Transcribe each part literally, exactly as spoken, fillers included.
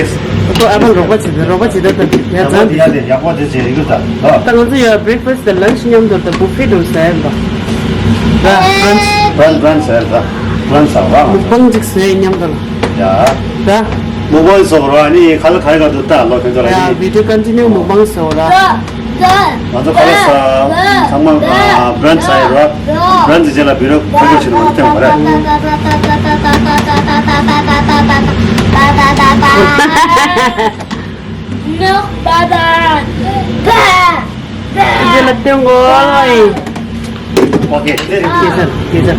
next. ཁོ་ཨ་ཕ་རོགས་པ་བྱེད་དེ་རོགས་པ་བྱེད་དེ་ད་ཡ་ཡག་པོ་ཛན་དེ་ཡ་དེ་ཡག་པོ་དེ་བྱེད་ཡིན་གི་ད་ད། ད་ང་ཚོ་ཡ་breakfast དང་lunch མཉམ་དུ་ད་buffet དུ་ཟ་ཡ་ད། ད་brunch brunch brunch ཟ་ཡ་ད་brunch ཟ་བ། མུག་པང་ཅིག་ཟ་ཡ་མཉམ་དུ་ལ། ཡ། ད། མུག་པང་ཟ་བ་ར་ནི་ཁ་ལ་ཁ་ཡ་ག་དུ་ད་ལོ་ཁྱོད་ཚོ་ར་ཡ་ནི། Video continue མུག་པང་ཟ་བ་ར། ང་ཚོ་ཁ་ལག་ཟ། ཚང་མ་brunch ཟ་ཡོད་ར། Brunch རྗེས་ལ་བི་ཌི་ཡོ་ཁོ་ཚོ་བྱེད་ནོ་ཐེངས་མ་རེད། རྗེས་ལ་སྟོན་གོ་ལོ་ཡིན། ཨོ་ཁེ། ཁེ་སར་ཁེ་སར།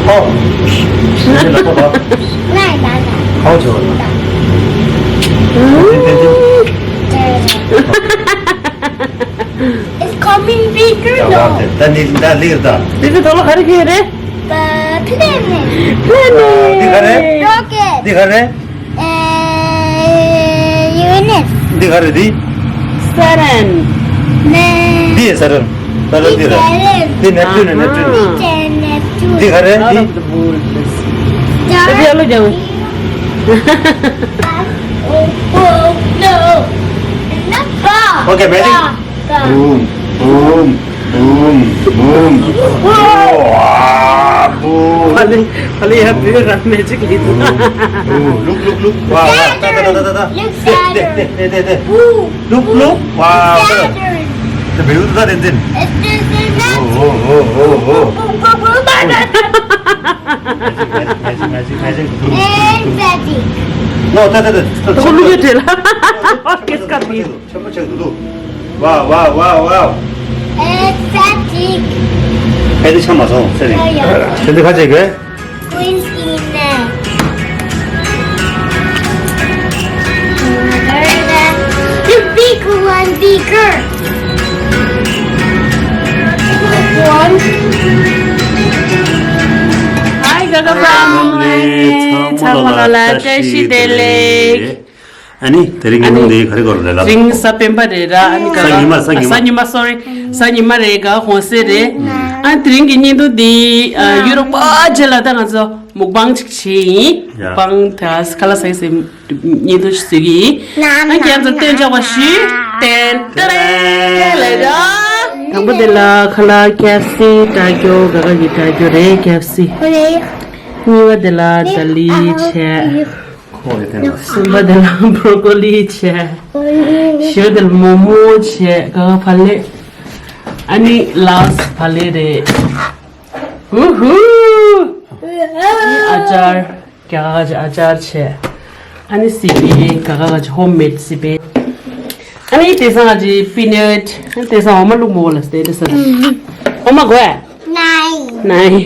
ཨོ། ཁའོ་ཆོ། It's coming bigger now. ད་ནི་ད་ལིར་ད། འདི་ཚོ་ཐོག་ལ་ག་རེ་ཁེ་རེད། Planet. Planet. འདི་ག་རེད། Rocket. འདི་ག་རེད། Uranus. འདི་ག་རེད་འདི། Saturn. འདི་Saturn. Saturn འདི་རེད། འདི་Neptune ནི་Neptune། འདི་ག་རེད་འདི། འདི་ཨ་ལོ་རྒྱབ། Oh, oh, no. Okay, magic. Boom, boom, boom, boom. ཕ་ལེ་ཕ་ལེ་ཡ་བོད་རང་magic ལི་འདུག Look, look, look. Wow, wow. ད་ད་ད་ད་ད། Look, Saturn. དེ་དེ་དེ་དེ། Boom. Look, look. Wow. Saturn. དེ་བེའུ་ད་དེ་འཛིན། It's the Saturn. Oh, oh, oh, oh, oh. Magic, magic, magic, magic. And magic. No, ད་ད་ད་ད། ད་ཁོ་ལུག་ཡོད་དེ་ལ། ཨོ་ཀེ་སྐབས་ཡིན། ཆེན་པོ་ཆགས་འདུག Wow, wow, wow, wow. Exciting. ཕལ་ཆེར་མ་སོང་ཟེར་ཡ་ཡ། ཕལ་ཆེར་ཁ་ཅིག་གིས། Queen in there. The big one bigger. One. Hi, Gaga family. ཚང་མ་ལ་བཀྲ་ཤིས་བདེ་ལེགས། ཨ་ནི་དེ་རིང་ཉིན་མོ་འདི་ག་རེ་གོ་རེད་ལབ། དེ་རིང་གཟའ་སྤེན་པ་རེད་ར། ཨ་ནི་ག་ག་གཟའ་ཉི་མ། གཟའ་ཉི་མ། གཟའ་ཉི་མ་sorry། གཟའ་ཉི་མ་རེད། ག་གོང་ཚེས་རེད། ཨ་དེ་རིང་གི་བརྙན་ཐུང་འདི་ཨ་ཡུ་རོབ་པ་རྗེས་ལ་ད་ང་ཚོ་མུག་པང་ཅིག་བྱས་ཡིན། ཡ། པང་ད་ཁ་ལག་ཟ་ཡི་ཟེར་བརྙན་ཐུང་ཞིག་བཟོས་ཀྱི་ཡིན། ཨ་ཁྱེད་ཚོ་སྟོན་ཆོག་པ་ཞུ། ཏན་ཏན་ལེ་ར། དང་པོ་དེ་ལ་ཁ་ལག་ཁེ་ཨེཕ་སི་ལྟ་རྒྱུ། ག་ག་གི་ལྟ་རྒྱུ་རེད་ཁེ་ཨེཕ་སི། གཉིས་པ་དེ་ལ་ད་ལི་བྱས། ཁོ་ཡི་ཐེན་པ། གསུམ་པ་དེ་ལ་བྷོ་རོ་ཀོ་ལི་བྱས། བཞི་པ་དེ་ལ་མོ་མོ་བྱས། ག་ག་བག་ལེབ། ཨ་ནི་ལཱ་སི་ཊི་བག་ལེབ་རེད། ཧུ་ཧུ། ཨ་ནི་ཨ་ཅར། རྒྱ་གར་གྱི་ཨ་ཅར་བྱས། ཨ་ནི་སི་པན། ག་ག་ག་གི་ཧོམ་མེད་སི་པན། ཨ་ནི་དེང་སང་ག་གི་པི་ནཊ། ཨ་ནི་དེང་སང་འོ་མ་བླུགས་མོ་ལ་སྟེ་དེ་ས། འོ་མ་གོ་ཨ། ནའི། ནའི།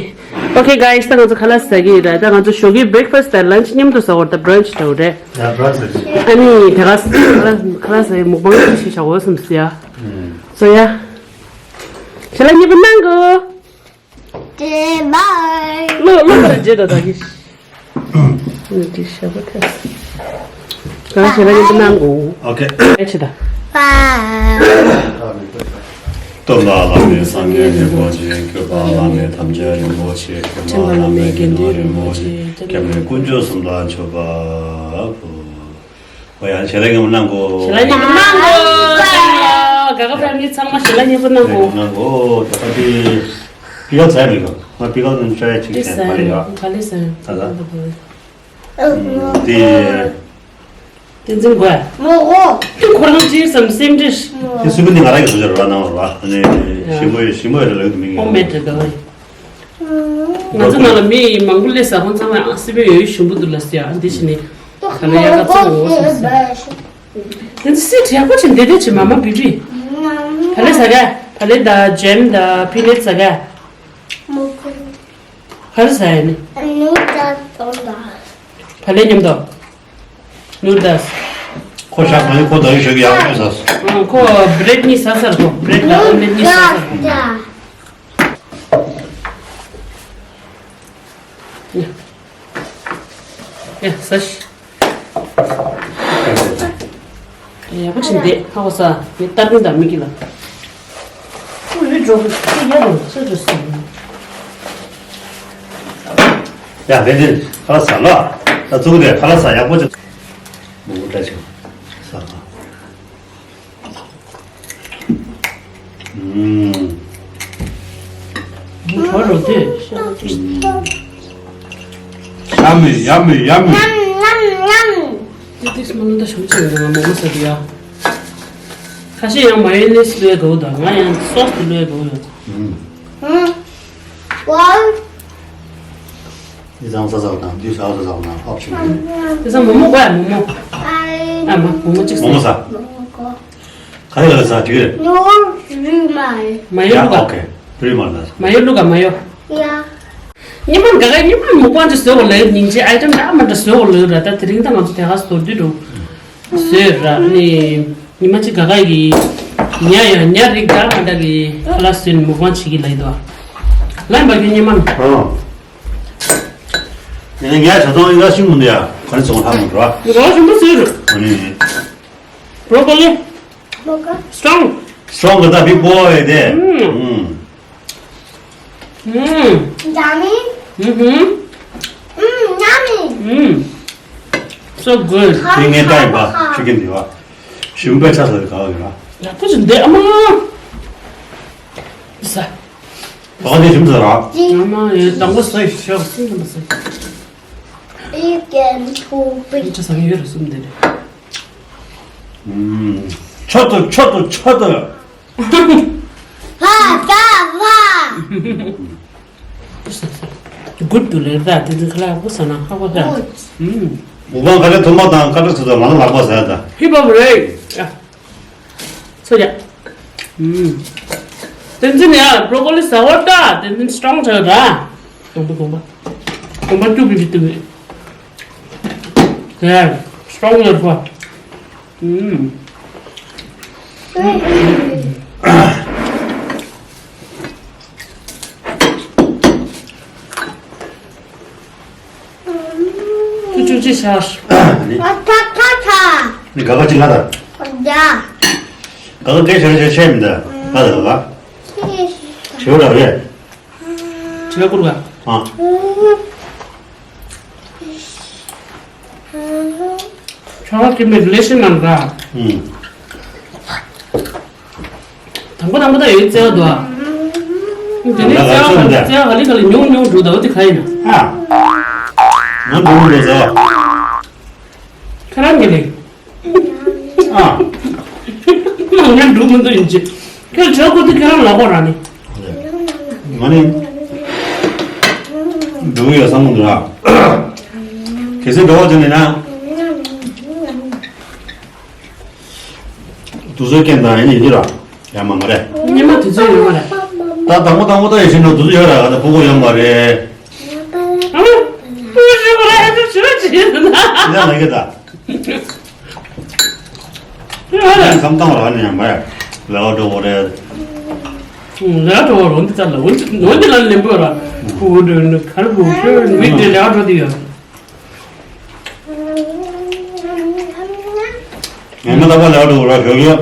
Okay guys, ད་ང་ཚོ་ཁ་ལག་ཟ་གི་ཡིན་ར། ད་ང་ཚོ་ཞོགས་ཀའི་breakfast དང་lunch མཉམ་དུ་ཟ་བར་ད་brunch འདྲ་བོ་རེད། ཡ་brunch ཟེར་གྱི། ཨ་ནི་དེ་ག་ཁ་ལག་ཁ་ལག་ཟ་གི་མུག་པང་ཞིག་བྱ་དགོས་བསམ་སི་ཡ། སོ་ཡ། ཞལ་ལག་མཉེས་པོ་གནང་གོ། Goodbye. ལོ་ལོ་རེ་རྗེས་ད་ད་གི། འདི་ཞབས་པ་ཁ། གང་བྱས་ན་ཡིན་པ་གནང་དགོས། Okay. ཨེ་ཆེ་ད། སྟོན་པ་བླ་མེད་སངས་རྒྱས་རིན་པོ་ཆེ། སྐྱོབ་པ་བླ་མེད་ཐམས་ཅད་རིན་པོ་ཆེ། མཁྱེན་པ་བླ་མེད་དགེ་འདུན་རིན་པོ་ཆེ། སྐྱབས་གནས་དཀོན་མཆོག་གསུམ་ལ་མཆོད་པ་ཕུལ། ཨོ་ཡ་ཞལ་ལག་མཉེས་པོ་གནང་གོ། ཞལ་ལག་མཉེས་པོ་གནང་གོ། ག་ག་ཕེབས་མཁན་ཚང་མ་ཞལ་ལག་མཉེས་པོ་གནང་གོ། གནང་གོ། ད་ལྟ་དེ་པི་ཀལ་ཟ་ཡ་མི་དགོས། ང་པི་ཀལ་དང་ཕྲ་ཡ་ཅིག་དེ་ཟ་ཡ་ཟ་ཡ་མི་དགོས། ག་ལེ་ཟ་ཡ། ད་ད། དེ། བསྟན་འཛིན་དགོས། མོ་གོ། དེ་ཁོ་རང་ཅིག་བསམ་སེམས་ཁྲལ། དེ་སུ་གུ་ནི་ང་རང་གི་བཟོ་བྱ་རོགས་གནང་རོགས། ཨ་ནི་ཞིམ་པོ་ཡོད་ཞིམ་པོ་ཡོད་རེད་ལབ་ཀྱི་མི་ངན། ཧོམ་མེད་རེད་དོ། ང་ཚོ་ནང་ལ་མི་མང་པོ་སླེབས་ས། ཁོང་ཚང་མ་སི་པན་ཡོད་ཞིམ་པོ་འདུག་ལ་ཟེར་ཡ། འདི་བྱས་ནས་ད་ནི་ཡག་ག་ཚོང་འོང་སོང་ཟེར། དེ་ཚོ་སི་དྲེག་པོ་ཆེ་འདི་འདྲ་བྱེད་མ་མ་བི་བི། བག་ལེབ་ཟ་ག་བག་ལེབ་དང་ཇེམ་དང་པི་ནཊ་ཟ་ག་ག་རེ་ཟ་ཡ་ནི། ནུ་ཌལ་སི་དང་། བག་ལེབ་མཉམ་དུ། ནུ་ཌལ་སི། ཁོ་ཤ་ཁོ་ནི་ཁོ་ད་ཡོད་ཤོད་ཀྱི་ཡག་པོ་ཟ། ཁོ་བྲེད་གཉིས་ཟ་ཚར་གོ། བྲེད་དང་ཨོམ་ལེཊ་གཉིས་ཟ་ཚར་གོ། ཡ། ཡ། ཟ་ཤི། ཡག་པོ་བྱིན་བསྡད་ཧ་གོ་ས། ངས་ལྟ་གིན་ད་མི་གི་ལ། ཁོ་ཡོད་འགྲོ་གི་ཡ་རོ་ས་རུ་སོང་། ཡ་དེ་དེ་ཁ་ལག་ཟ་ལ། ད་ཚུགས་དེ་ཁ་ལག་ཟ་ཡག་པོ་བྱ། མོ་མོ་བཀྲ་ཤིས་ཟ་ལ། ཨུམ། ཁོ་རོ་དེ། Yummy, yummy, yummy. ཏིག་ཏིག་སྨོན་ལམ་ད་ཞུ་ཆེ་ཡོད་ང་མོག་མོག་ཟ་དུ་ཡ། ཁ་ཤས་ཡང་མ་ཡོ་ནེ་སི་ལོས་དགའ་བོ་དང་ང་ཡང་སོ་སི་ལོས་དགའ་བོ་ཡོད། ཨུམ། ཝའོ། ཡི་ཚང་ས་ས་དང་དུས་ས་ས་ས་དང་ཧོབ་ཆེ་ཡོད། དེ་ས་མོག་མོག་གོ་ཡ་མོག་མོག་ཨ་མ་མོག་མོག་ཅིག་ཟ། མོག་མོག་ཟ། ག་རེ་ག་རེ་ཟ་འགྲིག་རེད། No, རུས་མ་རེད། མ་ཡོ་ཡ་ལུག་ག་ཨོ་ཁེ། རུས་མ་ལ་ཟ། མ་ཡོ་ལུག་ག་མ་ཡོ། ཡ། ཉི་མ་ག་ག་ཉི་མ་མོག་པང་ཅིག་བཟོས་གོ་ལེ་སྙིང་རྗེ་ཨའི་ཊེམ་འདྲ་མ་འདྲ་བཟོས་གོ་ལེ་ར། ད་དེ་རིང་ད་ང་ཚོ་དེ་ག་ཟོར་དུས་འགྲོ་བཟོས་ར་ནི། ཉི་མ་གཅིག་ག་ག་གི་ཉ་ཡ་ཉ་རིགས་འདྲ་མ་འདྲ་གི་ཁ་ལག་བཟོས་ནས་མོག་པང་བྱེད་ཀྱི་ལ་ཡི་དོ། ལན་པ་ཁྱོད་ཉི་མ། ཨོ། ཡིན་ན་ངས་ད་དུང་ཡིན་ན་ཤིང་མི་འདུག་ཡ། ག་ནས་བྱུང་ལྷག་མི་འགྲོ། རོ་ཞིམ་པོ་ཟོས་རུ། ཨ་ནི། Broccoli. Broccoli. Strong. Strong གི་ད་big boy དེ། ཨུམ། ཨུམ། ཨུམ། Yummy. ཨུམ་ཧུམ། ཨུམ། Yummy. ཨུམ། So good. དེ་ངས་ལྟ་ཡིན་པ་ཆུ་ཀིན་དེ་བ། ཞིམ་པའི་ཆ་ཟ་རེ་ག་བ་ཡོད་ལ། ཡག་པོ་ཞིག་འདེ་ཨ་མ། ཟ། བ་དེ་ཞིམ་ཟ་ར། ཨ་མ་ཡེ་དང་པོ་ཟ་ཡི་ཤག་སིན་དང་པོ་ཟ་ཡི། You can cook it. ཡི་ཆ་ཟ་གི་ཡོད་རེད་གསུམ་དེ་རེད། ཨུམ། ཆོ་ཏོ་ཆོ་ཏོ་ཆོ་ཏོ། ཧ་ད་ཧ། Good to learn that. དེ་ཚོ་ཁ་ལག་པོ་ཟ་ན་ཧ་གོ་ད། ཨུམ། མུ་པང་ག་རེ་ཐོག་མ་དང་ཀ་ཏྲ་ཚོ་ཚོ་མ་ལ་ལག་པ་ཟ་ཡ་ད། ཧི་པ་རེད། ཚོ་ཡ། ཨུམ། དེ་ཚོ་ནི་ཡ་བྷྲོ་ཀོ་ལི་ཟ་བ་ད་དེ་ཚོ་སི་ཊོང་ཆགས་ད། གོམ་པ་གོམ་པ། གོམ་པ་བཅུག་གི་བི་ཏི་བི། དེ་སི་ཊོང་ཡོད་པ། ཨུམ། ཅུ་ཅུ་ཅི་ཤར། ཨ་ཐ་ཐ་ཐ། ནི་ག་ག་ཅི་ང་ད། ཡ། ག་ག་སྐད་ཆ་ཆ་ཆེ་མི་འདུག་ག་ད་ག་ག་ཆེ་བ་ར་རེད། ཆེ་བ་ཀུར་ག་ཨ། ཆང་བ་སྐྱེས་མེད་ལེ་ཤི་ནང་ག་ཨུམ། དང་པོ་དང་པོ་ད་ཡོད་བརྩེ་བ་འདུག་ཨ། དེ་ནས་བརྩེ་བ་ག་བརྩེ་བ་ག་ལེ་ག་ལེ་ཉུང་ཉུང་འགྲོ་ད་འོ་དེ་ག་ཡིན་ན། ཨ། ང་འགྲོ་མི་འགྲོ་ཟེར་བ། ཁྱེད་རང་གི་ལེ། ཨ། ང་ངན་འགྲོ་མི་འདུག་ཡིན་ཅི། ཁྱེད་བྱ་ཁོ་དེ་ཁྱེད་རང་ལ་གོ་ར་ནི། ང་ནི། འགྲོ་གི་ཡོད་བསམ་གི་འདུག་ཨ། གལ་སྲིད་འགྲོ་བ་བྱུང་ནས་ན། དུས་ཚོད་རྐྱེན་དང་ཡིན་གྱི་ར། ཡང་མ་མ་རེད། ཉི་མ་དུས་ཚོད་ཡོད་མ་རེད། ད་དང་པོ་དང་པོ་ད་ཡིན་ཕྱིན་ན་དུས་ཚོད་ཡོད་ར་ག་ད་ཕྲུ་གུ་ཡོད་མ་རེད། ཨ་མ། ཕྲུ་གུ་ཡོད་མ་རེད་ཨ་ཅོ་ཞུ་བ་ཅི་ཡིན་ན། ཡང་ལ་གི་ད། ཡང་ལ་ཁམ་བཏང་བ་ར་ནི་ཡང་མ་རེད། ལས་ཀ་འགྲོ་བ་རེད། ལས་ཀ་འགྲོ་བ་རོ་འདི་ཙམ་ལ་འོན་ཏེ་འོན་ཏེ་ལ་ལེན་པོ་ར། ཕྲུ་གུ་འགྲོ་ནི་གར་བུ་ཤོར་ནི་དེ་ལས་ཀ་འགྲོ་དེ་ཡོད། ངས་མ་ལྟ་བ་ལས་ཀ་འགྲོ་ར་ཞོགས་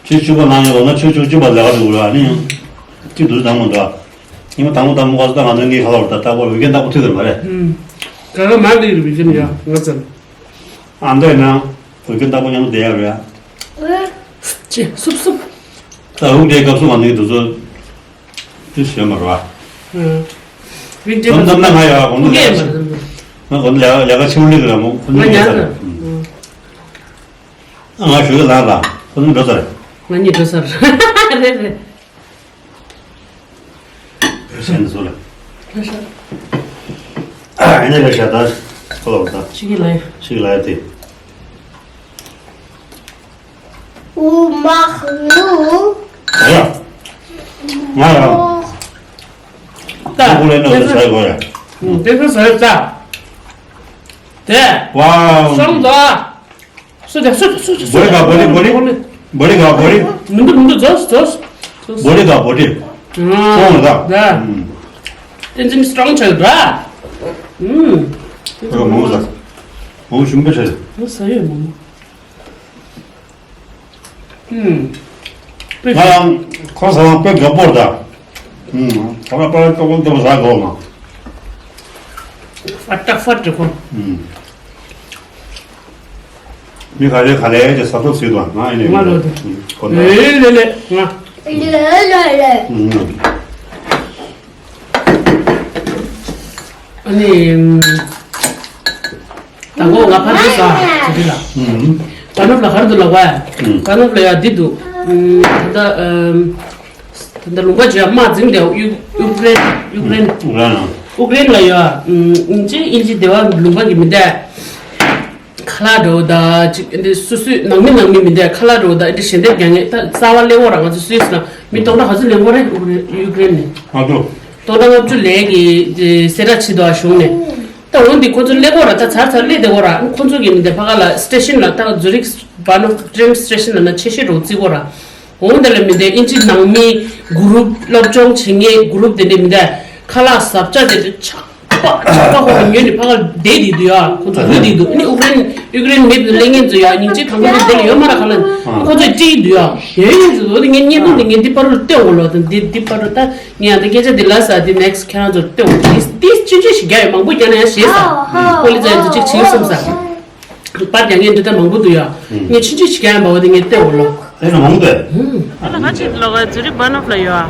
ཀྱི། ཆུ་ཆུ་པ་ནང་ཡོད་ལ་ན་ཆུ་ཆུ་ཆུ་པ་ལས་ཀ་འགྲོ་ར་ནི་ཡང་། ཅི་འདུག་དང་མོ་འདྲ། ཉི་མ་དང་པོ་དང་པོ་ག་ཚོད་ང་ཚོའི་ངའི་ཁ་ལོར་ད་ལྟ་བུ་འོས་འགན་བདག་པོ་ཐུག་གི་མ་རེད། ག་ག་མ་ལི་རུ་བི་ཅན་ཡ་ང་ཚན། ཨ་འདོད་ན་འོས་འགན་བདག་པོ་མཉམ་དུ་བསྡད་ཡ་རེད། ཅེ་སུབ་སུབ། ད་འོས་འགན་སྐབས་སུ་ང་ཚོའི་དུས་ཚོད་དུས་ཟོས་མ་རེད་བ། ཨུ། ཙམ་ཙམ་ན་ང་ཡ་གོང་དུ་ལས་ཀ་ང་གོང་དུ་ལས་ཀ་ལས་ཀ་ཆེན་པོ་ལས་ཀ་ར་མོ་ཁོ་ང་ཚོ་ཉར་ཉར་ས་ས་རེད། ཨ་ང་ཞུ་གི་ལ་ལ་ཁོ་ཚོ་འགྲོ་ས་རེད། ང་གཉིས་འགྲོ་ས་རེད། རེད་རེད། གཞན་ཚོ་ལ། ལ་ཤ། ཨ་ནི་ལ་ཤ་ད་ཁོ་ལ་བ་ད། ཤི་གི་ལ་ཡ། ཤི་གི་ལ་ཡ་དེ། ཨུ་མ་ཧུ། ཨ་ཡ། ང་ཡ། ད། ཁོ་ལ་ནོ་ད་ས་གོ་ཡ། ཨུ་དེ་ཚོ་ས་ཡ་ད། དེ། ཝའོ། སོང་ད། སུ་དེ་སུ་དེ་སུ་དེ་སུ་དེ། བོ་རི་ག་བོ་རི་བོ་རི། བོ་རི་ག་བོ་རི། མི་འདུག་མི་འདུག་ཛོས་ཛོས། བོ་རི་ག་བོ་རི། ཨ། སོང་ད། ད། ཨུམ། བསྟན་འཛིན་སི་ཊོང་ཆགས་འདྲ། ཨུམ། ཁོ་མང་པོ་ཟ། མང་པོ་ཞིམ་པོ་བྱས། ང་ཟ་ཡོད་མང་པོ། ཨུམ། ང་ཡང་ཁོ་ཟ་བ་དཔེ་དགའ་པོ་རེད་ད། ཨུམ། ཁོ་ར་པ་ར་ཏོག་ཏོག་ཟ་དགོས་མ། ཧྥ་ཏ་ཧྥ་ཏ་ཁོ། ཨུམ། མི་ག་ལེ་ག་ལེ་གི་ས་ཐོག་ཟིག་དང་ང་ཡིན་ནས། ང་ལོ་དེ། ཁོ་ན། ལེ་ལེ་ལེ་ང་། ལེ་ལེ་ལེ། ཨུམ། ཨ་ནི། དང་པོ་ང་ཕར་འགྲོ་ས་ཟེར་གི་ལ། ཨུམ། ག་ནོབ་ལ་གར་འདུག་ལ་བ། ཨུམ། ག་ནོབ་ལ་ཡ་འདི་འདུག་ཨུམ། ད་ལྟ་ཨམ། ད་ལྟ་ལུང་པ་ཅིག་ཡ་དམག་འཛིང་དེ་ཡུ་ཡུཀ་རེན་ཡུཀ་རེན། ཡུཀ་རེན་ལ་ཡ། ཨུམ། ཨིན་ཇི་ཨིན་ཇི་སྡེ་བ་ལུང་པ་གི་མི་འདས། ཁ་ལག་འདྲ་བོ་ད་ཅིག་འདི་སུ་སུ་ནང་མི་ནང་མི་མི་འདས། ཁ་ལག་འདྲ་བོ་ད་འདི་ཞལ་འདེབས་རྒྱག་མཁན་ད་རྩ་བ་ཀླད་ཀོར་ར། ང་ཚོ་སུད་སི་ལ་མི་སྟོང་ཕྲག་ག་ཚོད་ལེན་གོ་རེད། ཡུཀ་རེན་ནས་ང་ཚོ་སྟོང་ཕྲག་ལྔ་བཅུ་ལས་ཀྱི་གསལ་བསྒྲགས་བྱེད་འདུག་ཨ་གཞུང་ནས། ད་འོ་འདི་ཁོ་ཚོ་ཀླད་ཀོར་ར་ད་ཚར་ཚར་སླེབས་བསྡད་གོ་ར། ཁོ་ཚོ་གི་མི་འདས་ཕ་ག་ལ་སི་ཊེ་ཤན་ལ་ད་ཛུ་རིག་བྷ་ནོབ་ཊེན་སི་ཊེ་ཤན་ལ་ན་ཆེ་ཤོས་འདྲ་བོ་བརྩི་གོ་ར། འོ་འདི་ལ་མི་འདས་ཨིན་ཇི་ནང་མི་གུ་རུབ་སློབ་སྦྱོང་བྱེད་མཁན་གུ་རུབ་དེ་འདྲས་མི་འདས། ཁ་ལག་ཟབ་ཆ་དེ་ཚོ་ཆགས་པ་ཆགས་པ་ཧོ་ཉོས་ནས་ཕ་ག་བསྡད་དེ་འདུག་ཡ། ཁོ་ཚོ་ལུས་དེ་འདུག་ཨ་ནི་ཨུཀ་རེན་ཨུཀ་རེན་མི་དེ་ལས་ངན་ཚོ་ཡ་སྙིང་རྗེ་དང་པོ་དེ་དེ་ལ་ཡོད་མ་ར་ག་ལ་ཁོ་ཚོས་དཀྲིས་འདུག་ཡ། ཡོད་ཡོད་ཚོ་དེ་ངས་བརྙན་ཐུང་དེ་ངས་འདི་པར་རུ་སྟོན་འོ་ལོ། དེ་འདི་འདི་པར་རུ་ད་ངས་ཡང་ད་སྐད་ཆ་འདི་ལ་ས་དེ་ནེག་སི་ཁྱེད་རང་ཚོར་སྟོན་འོ། དེ་དེ་ཆུང་ཆུང་ཞིག་རྒྱག་ཡོད། མང་པོ་རྒྱག་ན་ཡང་ཞེད་ས་ཀོ་ལི་ཙ་ཡང་དུ་ཅིག་བྱིའུ་སོམ་ས། པར་རྒྱག་མཁན་འདི་ལྟར་མང་པོ་འདུག་ཡ། ངས་ཆུང་ཆུང་ཞིག་རྒྱག་ཡ་འབའ་བ་དེ་ངས་སྟེར་འོ་ལོ། ཨེ་ན་མང་པོ་འདུག་ཨ་ལ་ཁ་ཅིག་ལོ་ག་ཛུ་རིག་བྷ་ནོབ་ལ་ཡོད་ཨ།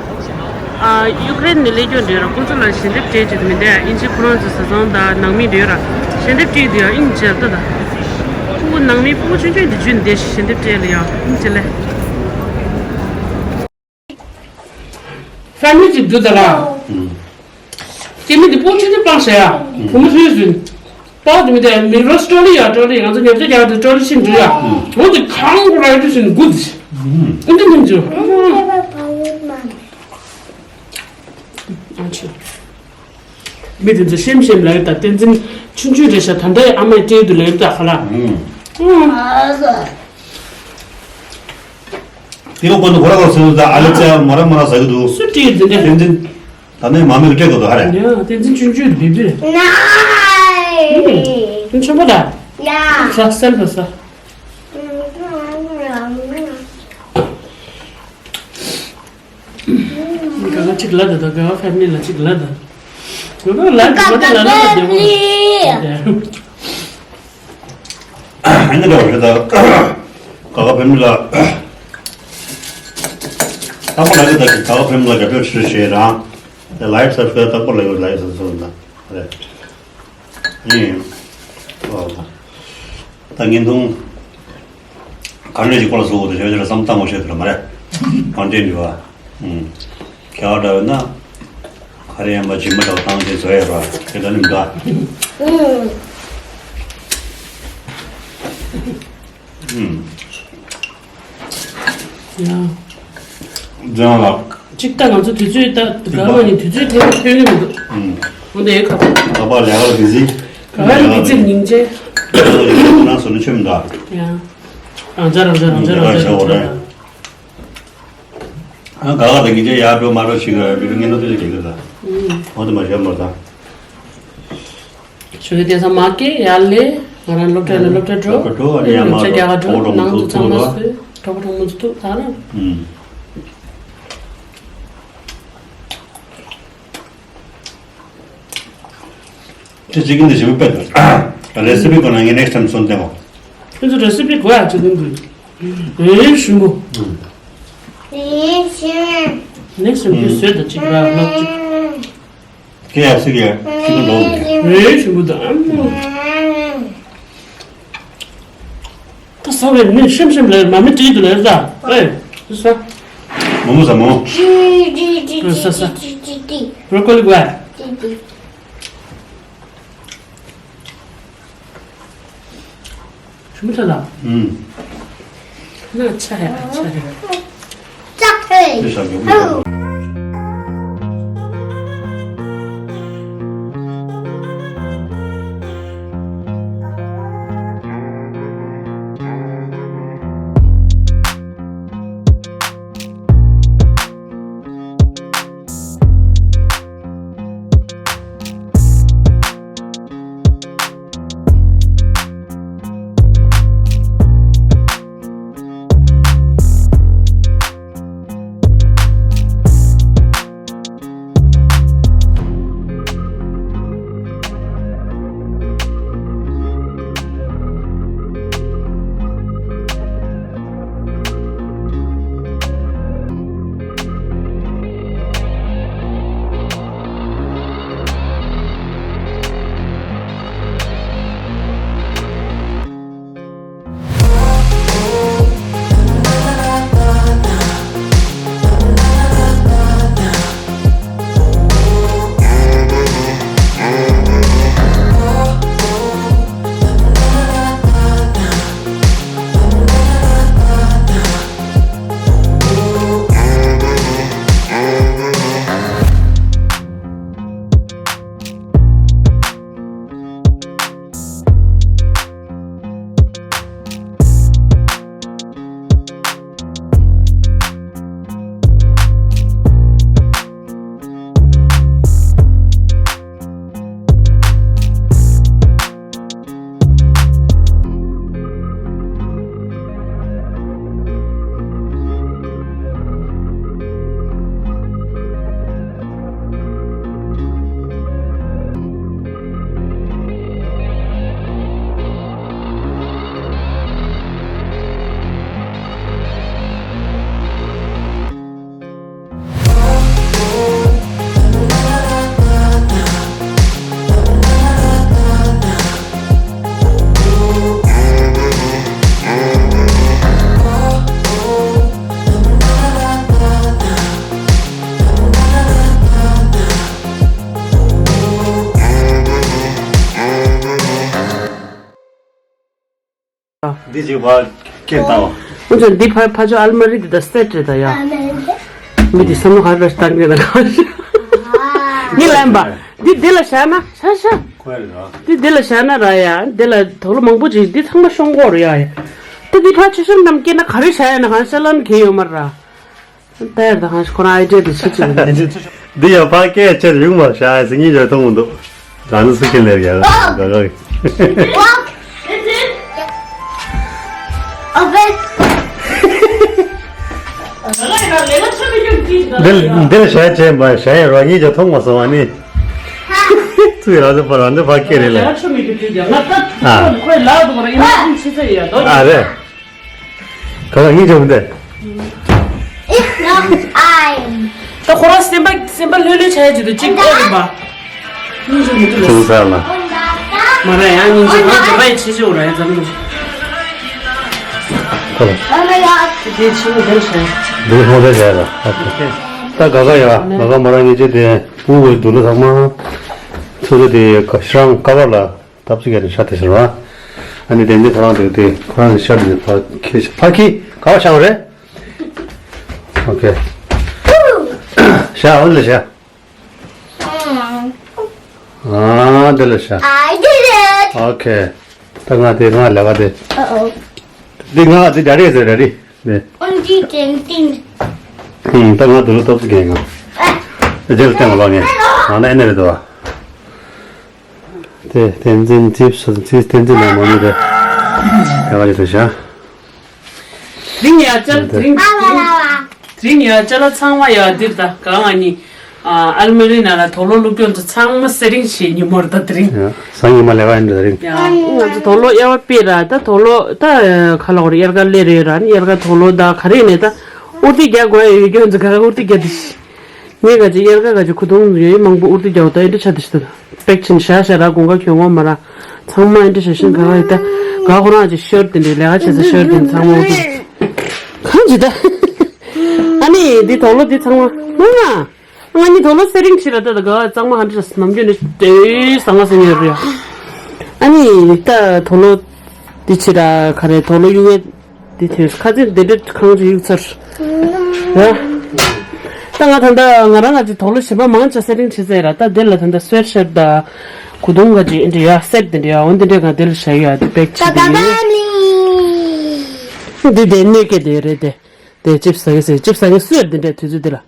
ཨ་ཡུཀ་རེན་ནས་སླེབས་རྒྱུ་འདྲ་ར། ཁོང་ཚོ་ལ་ཞལ་འདེབས་སྤྲད་རྒྱུ་དེ་མི་འདུག་ཨིན་ཇི་ཁོ་རང་ཚོ་བཟའ་ཚང་དང་ནང་མི་འདྲ་ར། ཞལ་འདེབས་སྤྲད་འདུག་ཨ། ཨིན་ཇི་ལྟ་ད། ཕྲུ་གུ་ནང་མི་ཕྲུ་གུ་ཆུང་ཆུང་འདི་རྒྱུན་འདི་ཞལ་འདེབས་སྤྲད་ལ་ཡ། ཨིན་ཇི་ལེ། ཧྥ་མི་ལི་ཅིག་འདུག་ད་ལ། ཨུམ། སྐྱེ་དམན་དེ་སྤུ་གུ་ཆུང་ཆུང་སྤངས་བྱས་ཡ། ཨུམ། བུ་མོ་ཚོས་ཟིན། པགས་དེ་མི་དེ་མིག་རོ་སི་ཊོ་ལི་ཡ་ཊོ་ལི། ང་ཚོ་ཉལ་ཆས་རྒྱག་དུས་ཊོ་ལི་ཕྱིན་འགྲོ་ཡ། ཨུམ། འོ་དེ་གང་གོ་ར་ཡོད་དུས་ཟིན་དགུ་དེ། ཨུམ། ཨིན་དེ་མིན་ཅུ། ཨ་ཆུ། མི་དེ་ཚོ་ཤེམ་ཤེམ་ལ་ཡོད་ད། བསྟན་འཛིན་ཆུང་ཆུང་རེད་ཤག་ད་ལྟའི་ཨ་མས་སྤྲད་དུ་ལ་ཡོད་ད་ཁ་ལ། ཨུམ། ཨུམ། དེ་ཡང་ཁོ་ཚོ་ཁོ་ར་ཁོ་ཚོ་ད་ཨ་ལེ་ཙེ་མ་ར་མ་ར་ཟ་གི་འདུག་སུ་སྤྲད་དེ་འདྲ། བསྟན་འཛིན། ད་ནས་མ་མི་སྤྲད་དགོས་དོ་ཧ་རེ། ཡ་བསྟན་འཛིན་ཆུང་ཆུང་བི་བི་རེད། ཨུམ། ཆེན་པོ་ད། ཡ། ཟ་སེམས་པ་ཟ། ག་ག་ཅིག་ལ་ད་ད་ག་ག་ཕེ་མི་ལི་ལ་ཅིག་ལ་ད། ག་ག་ལ་ད་ད་ལ་ལ་ད་དེ་མོ། ཨ་ནི་འདྲ་བ་རེད་ད། ག་ག་ཕེ་མི་ལི་ལ། རྟག་པར་ལ་གི་ད་ག་ག་ཕེ་མི་ལི་ལ་རྒྱབ་སྐྱོར་བྱེད་བྱེད་རང་། ལའེབ་སབ་སི་ཀ་རའིབ་རྟག་པར་ལ་ཡོད། ལའེབ་སབ་སི་ཀ་རའིབ་ལ་རེད། ཡིན། ཨོ། ད་བརྙན་ཐུང་ག་འདྲ་ཞིག་སྐོར་ལ་བཟོ་དགོས་འདུག་ཞེས་བསམ་བཏང་བ་ཞིག་འདུག་མ་རེད། གང་འདྲ་འདུག་བ། ཨུམ། རྒྱ་གར་འདྲ་བས་ན་ག་རེ་ཡིན་པ་སྦྱིན་པ་འདྲ་བ་བཏང་སྟེ་བཟོ་ཡས་ར་དེ་འདྲ་ནི་མི་འདུག་ཨ། ཨུམ། ཨུམ། ཡ། ལྗང་ལགས། གཅིག་ལྟ་ང་ཚོ་དུས་ཚོད་ལྟ་ག་མ་ནི་དུས་ཚོད་ཐེངས་ཐོན་གི་མི་འདུག་ཨུམ། འོ་འདི་ཁ་པོ། ད་པ་ལས་ཀར་བི་ཟི། ག་པ་ལས་ཀར་བི་ཟི་ཉིན་བྱེད། ང་ཚོ་ནི་ཆོས་མི་འདུག་ཡ། རང་ཅག་རང་ཅག་རང་ཅག་རང་ཅག་རང་ཅག་ཨ་ག་ག་དེ་ཉིན་བྱེད་ཡར་འགྲོ་མར་འགྲོ་བྱེད་གི་མི་རུ་ངན་ནོ་དེ་ལས་གེ་གི་ད། ཨུམ། འོ་དེ་མ་བྱས་མ་ད། ཆུ་ཚོད་བརྒྱད་ཙམ་མ་སྐྱེལ་ཡར་ལས་ང་རང་སློབ་གྲྭ་ལ་སློབ་གྲྭ་འགྲོ། སློབ་གྲྭ་འགྲོ། ཨ་ནི་ཡར་མར་ཆ་རྒྱག་ག་འགྲོ། གྲོགས་པོ་ནང་གྲོགས་དུ་ཚང་མ་ཐུག་ཟོས། གྲོགས་པོ་གྲོགས་མོ་ཚོ་ཐུག་ད་ལ། ཨུམ། དེ་གཅིག་གིན་དེ་ཞིམ་པོ་དཔེ་འདུག་རེ་སི་པི་གོ་ན་ངས་ནེག་སི་ཊེམ་སོན་ཏེ་མོ། ཁྱོད་ཚོ་རེ་སི་པི་གོ་ཡ་གཅིག་གིན་དུ། ཨེ་ཞིམ་པོ། ཨུམ། ནེག་སི་ཊེམ་ཁྱོད་བཟོས་དང་གཅིག་ར་ལོག་གཅིག་ཀེ་ཨེཕ་སི་གི་ཅི་ནུ་ལོ། ཨེ་ཞིམ་པོ་འདུག་ཨ་མོ། ད་ཟ་བའི་མི་ཤམ་ཤམ་ལ་མ་མི་དྲིས་འདུག་ལ་ཟ། ཨེ་ཟ། མོ་མོ་ཟ་མོ། ཟ་ཟ། བྷྲོ་ཀོ་ལི་གོ། ཞུ་མི་ཐུབ་ལ། ཨུམ། ན་ཆ་ཧེ་ཆ་ཧེ། ལྕགས་ཧེ། དེ་ཞག་རྒྱུ་མི་ཐུབ། འདི་ཅིག་བ་སྐད་བཏང་བ། འོན་ཀྱང་འདི་ཕ་ཕ་ཆོ་ཨལ་མ་རི་འདི་ད་སེ་ཊི་རེད་ད་ཡ། མི་འདི་བསམ་བློ་ག་རེ་བཏང་གི་ན་ག་ཞིག་ངས་ལན་པ། འདི་འདི་ལ་བཞག་ན་ཤ་ཤ། ཁོ་ཡ་རེད་ར། འདི་འདི་ལ་བཞག་ན་ར་ཡ། འདི་ལ་དོག་ལོ་མང་པོ་ཅིག་འདི་ཚང་མ་ཤོང་གོ་རེད་ཡ་ཡ། ད་འདི་ཕ་ཆོ་ཤམ་རྣམས་སྐྱེས་ན་ག་རེ་བྱ་ཡ་ན་གང་ཤ་ལམ་གྱི་ཡོད་མ་ར། ད་ཡར་ད་གང་ཤ་ཁོ་རང་ཨའི་ཌི་ཡ་འདི་ཤེས་ཅིག་འདི་ཡ་ཕ་སྐད་ཆེར་ཡོང་མ་བྱ་ཡ་ཟིན་ངེས་ཡོད་མཐོང་མི་འདུག་ད་ནི་སུ་ཁྱེར་ལེར་ཡ་ག་ག་གི། འདིར་འདིར་བྱ་བྱས་པ་བྱ་ཡ་རོ་ངེས་ཀྱང་མཐོང་མ་སོང་བ་ནི། ཚུགས་རང་ཚོ་ཕ་རང་ཚོ་ཕ་སྐད་རེད་ལ། ཨ་རེད། ག་ག་ངེས་ཀྱང་འདི། ད་ཁོ་རང་སེམས་པ་སེམས་པ་ལྷོད་ལྷོད་བྱ་ཡ་ཅིག་ཏུ་གཅིག་ཨེ་རེད་པ། སྙིང་རྗེ་མི་འདུག་ལ། ཚུགས་ས་ལ། མ་རེད་ཡང་སྙིང་རྗེ་མ་འདྲ་བའི་ཆེ་ཆེ་འོ་ར་ཡ་ཙམ་ལ། ཁོ་ལ། དེ་ཆེ་བོ་འདིར་བྱ་ཡ། འདིར་ཧོ་དེ་བྱ་ཡ་ལ། ད་ག་ག་ཡ་ག་ག་མ་ར་ངེས་ཅེ་དེ་བུ་བའི་དུ་ལ་ཚང་མ། ཚུགས་ས་དེ་ཤྲང་ཀ་བར་ལ། ཐབས་ཚིག་ག་ནས་ཤ་དེ་ཟེར་བ། ཨ་ནི་དེ་འདི་ཁོ་རང་དེ་དེ་ཁོ་རང་ནས་ཤ་དེ་ཕ་ཁི་ཕ་ཁི་ག་བ་ཤ་བ་རེད། ཨོ་ཁེ། ཤ་འོ་ལ་ཤ། ཨ་དེ་ལ་ཤ། I did it. ཨོ་ཁེ། ད་ང་དེ་ང་ལས་ཀ་དེ། Uh-oh. འདི་ང་དེ་ཌ་རི་ཟེར་ཌ་རི། ནས། Only ten things. ཧུམ་ད་ང་དུ་ལ་ཐོབ་ཀྱི་ཡིན་ང་། རྗེས་ལ་བསྟན་པ་ལོག་ངས་ང་ན་ཨེ་ནས་རེད་དོ། དེ་བསྟན་འཛིན་ཙིབ་སོ་ཙིབ་བསྟན་འཛིན་ནང་མ་མི་རེད། དེ་ག་ལ་དུ་བྱ། དེ་རིང་ཡ་ཅལ་དེ་རིང་དེ་རིང་ཡ་ཅལ་ལ་ཚང་མ་ཡ་འདིར་ད་གང་ང་ནི་ཨ་ཨལ་མ་རི་ནང་ལ་དོག་ལོ་བླུགས་སྐྱོན་དུ་ཚང་མ་སེ་རིང་བྱེད་ཉིན་མོར་ད་དེ་རིང་། ཡ་སང་ཉིན་མ་ལས་ཀ་ཡིན་འདྲ་དེ་རིང་། ཡ་ང་ཚོ་དོག་ལོ་དབྱེ་བ་སྤེལ་ར་ད་དོག་ལོ་ད་ཁ་ལོག་རེ་དབྱར་ཁ་སླེབས་རེད་ར་ནི་དབྱར་ཁ་དོག་ལོ་ད་ག་རེ་ནས་ད་ཨུར་ཏི་རྒྱག་དགོས་ཡ་ཡོད་སྐྱོན་དུ་ག་ག་ཨུར་ཏི་རྒྱག་དེ་ཤི། ངས་ག་ཅི་དབྱར་ཁ་ག་ཅི་ཁུ་ཐུང་ཡོད་མང་པོ་ཨུར་ཏི་རྒྱག་ད་ཨེ་འདྲ་ཆ་དེ་ཤི་ད། པེག་ཆེན་ཤ་ཤ་ར་དགུན་ཁ་གྱོན་ངོ་མ་ར། ཚང་མ་ཨེ་འདྲ་ཤ་ཤིང་ག་ག་ཡི་ད། ག་ཁོ་རང་ཅིག་ཤོར་དེ་འདྲའི་ལས་ཀ་བྱེད་ས་ཤོར་དེ་ཚང་མ་འོ་དེ། གང་ཅི་ད། ཨ་ནི་འདི་དོག་ལོ་འདི་ཚང་མ་མ་ང་། ང་གཉིས་དོག་ལོ་སེ་རིང་ཕྱི་ར་ད་ད་ག་གཙང་མ་ཧ་འདྲ་ནམ་རྒྱུན་ནས་དེ་ཟང་ང་ཟིང་ཡོད་རེད། ཨ་ནི་ད་དོག་ལོ་འདི་ཕྱི་ར་ག་རེ་དོག་ལོ་གཡུག་ཡས། འདི་དུས་ཁ་ཚིག་འདི་འདྲ་གང་ཅི་ཡིག་ཚར། ཡ། ད་ང་ད་ལྟ་ང་རང་ང་ཅི་དོག་ལོ་གཞན་པ་མང་ཆེ་སེ་རིང་བྱེད་ཚར་ར་ད་འདི་ལ་ད་ལྟ་སུའེ་ཤར་ད་གུ་དུང་ག་ཅི་འདི་ཡ་སེར་འདི་འདྲ་ཡ་འོ་འདི་འདྲ་ག་འདི་ལ་བྱ་ཡ་འདི་པེག་ཆི་འདི་ཡོད། འདི་དེ་ནས་སྐད་དེ་རེད་དེ། དེ་ཅིབ་ཟ་གི་ཟེར་ཅིབ་ཟ་གི་སུའེ་འདི་འདྲ་དུས་ཚོད་འདི་ལ།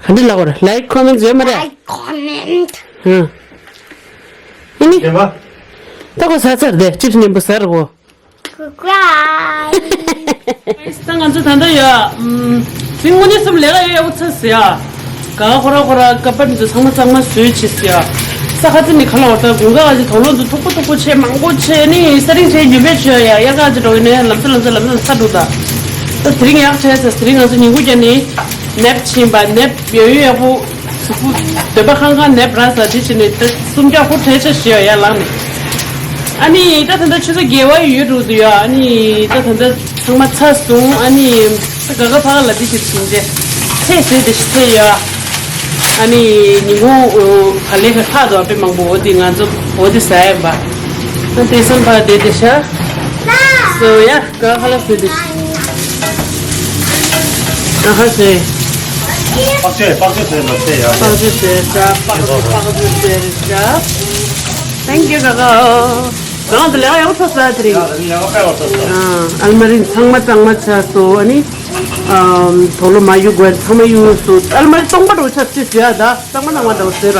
ག་འདྲ་ལབ་དགོས་རེད། Like, comment ཡོད་མ་རེད། Like, comment. ཧུ། ཨ་ནི། རྒན་པ། ད་ཁོ་ཟ་ཚར་དེ་ཅིབ་སྙན་པོ་ཟ་ར་གོ། Subscribe. ད་ང་ཚོ་ད་ལྟ་ཡ། ཨམ། དེ་དངོས་གནས་སུ་ལས་ཀ་ཡོད་ཡག་པོ་ཚར་ཟེར་ཡ། ག་ཁོ་ར་ཁོ་ར་ཀ་པར་འདི་ཚོ་ཚང་མ་གཙང་མ་བཟོས་བྱས་ཟེར་ཡ། ས་ཁ་ཚི་ནི་ཁ་ལ་བར་ད་དགུན་ཁ་ཁ་ཅིག་དོག་ལོ་འདི་མཐུག་པོ་མཐུག་པོ་བྱས་མང་པོ་བྱས་ནི་ས་རིང་བྱས་ཉོ་མེད་བྱས་ཡ་དབྱར་ཁ་ཅིག་འགྲོ་གི་ནས་ལམ་སང་ལམ་སང་ལམ་སང་ས་འགྲོ་ད། ད་དེ་རིང་ཡག་བྱས་ཟེར་དེ་རིང་ང་ཚོ་ཉིན་གུང་རྒྱབ་ནས་ནེབ་ཕྱིན་པ་ནེབ་ཡོད་ཡོད་ཡག་པོ། གཟུགས་པོ་འདོད་པ་ཁང་ཁང་ནེབ་ར་ཟ་དེ་བྱས་ནས་ད་སུམ་བརྒྱ་ཧུར་ཐལ་ཆ་ཞིག་ཡ་ལངས་ནས། ཨ་ནི་ད་ད་ལྟ་ཆུ་ཚོད་བརྒྱད་པ་ཡོད་འགྲོ་འདུག་ཡ། ཨ་ནི་ད་ད་ལྟ་ཚང་མ་ཚར་སོང་། ཨ་ནི་ད་ག་ག་ཕ་ག་ལ་དེ་ཞིག་བྱིན་རྗེས་ཚེ་ཟེར་དེ་ཞིག་ཚེ་ཡ། ཨ་ནི་ཉིན་གུང་ག་ལེ་ཁ་ཁ་དོ་དཔེ་མང་པོ་འོ་དེ་ང་ཚོ་འོ་དེ་ཟ་ཡ་ཡིན་པ། ཨ་དེ་སོང་ཕ་དེ་དེ་ཤ་སོ་ཡ། ག་ཧ་ལ་སུ་དེ། ཨ་ཧ་སེ། པག་ཅོས་པག་ཅོས་ཟེར་མ་ཟེར་ཡ། པག་ཅོས་ཟེར་ཤ། པག་ཅོས་པག་ཅོས་ཟེར་ཤ། Thank you, Kaka. ང་ཚོ་ལས་ཀ་ཡག་པོ་ཚོགས་ས་དེ་རིང་། ཡག་པོ་ཡག་པོ་ཚོགས་ས། ཨ་ཨལ་མ་རི་ཚང་མ་གཙང་མ་ཆགས་སོང་། ཨ་ནི་ཨམ་དོག་ལོ་མ་གཡུག་དགོས། ཚང་མ་གཡུག་སོང་། ཨལ་མ་རི་སྟོང་པ་འདྲ་བོ་ཆགས་ཅི་ཟེར་ཡ་ད། གཙང་མ་གཙང་མ་འདྲ་བོ་བཟོས་ར།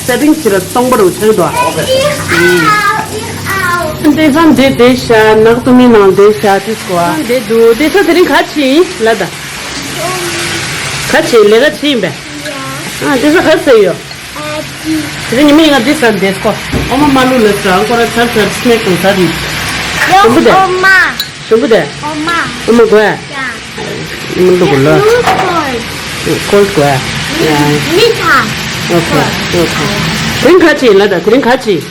སེ་ཊིང་བྱེད་ར་སྟོང་པ་རུ་ཆགས་འདུག་དེང་སང་འདི་བསྡད་ཤག་ནག་ཏུ་མི་ནང་བསྡད་ཤག་དེ་སྐོར་བསྡད་འདུག་དེང་སང་དེ་རིང་ག་ཕྱིན་ལ་ད། ག་ཕྱིན་ལས་ཀ་ཕྱིན་པས། ཨ་དེང་སང་ག་ཟེར་ཡོད། དེ་རིང་ཉི་མ་ཡིན་ང་འདི་ཟ་འདི་སྐོར་ཨོ་མ་མ་ལུ་ལ་ཟ་ཁོ་ར་ཚར་ཚར་སི་ནེག་དང་ཟ་རེད། ཞིམ་པོ་དེ། ཞིམ་པོ་དེ། ཨོ་མ་དགོས། མི་འདུག་གོ་ལ། ཀོལ་དགོས། མི་ཐ། ཨོ་ཁེ། ཨོ་ཁེ། དེ་རིང་ག་ཕྱིན་ལ་ད། དེ་རིང་ག་ཕྱིན།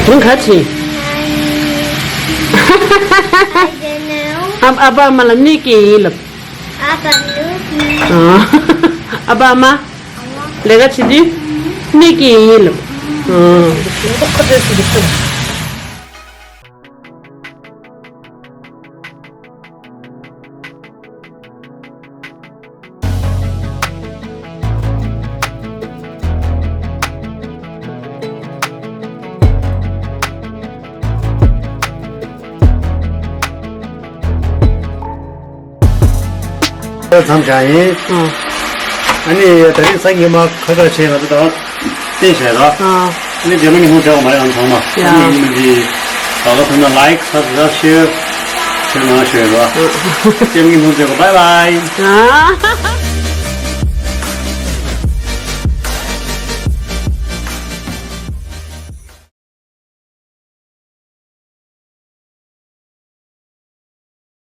དེ་རིང་ག་ཕྱིན། ཨ་ཨ་ཕ་ཨ་མ་ལ་གནོད་ཀྱི་ཡིན་ལབ། ཨ་ཕ་ཨ་མ་ལས་ཀ་བྱེད་དུས་གནོད་ཀྱི་ཡིན་ལབ། ཨང་། ཁ་བྲལ་སྲིད་པའི་ཁྲོད། མཚམས་བཞག་ཡིན། ཨ་ནི་ད་རིང་སང་ཉིན་མ་ཁ་ཁ་བྱས་ང་ཚོ་ད་བསྟན་བྱས་ར། ཨ་ནི་རྗེས་མ་ཉིན་མོ་མཇལ་བ་མ་རེད་ཨང་ཚང་མ། ཨ་ནི་ཡིན་གྱི་ད་ག་ཐུབ་ན་ལའིག་སབ་སི་ཀ་རབ་ཤེར་བྱས་གནང་ཞུ་ཡོད་ར། རྗེས་མ་ཉིན་མོ་མཇལ་གོ། བྷའི་བྷའི།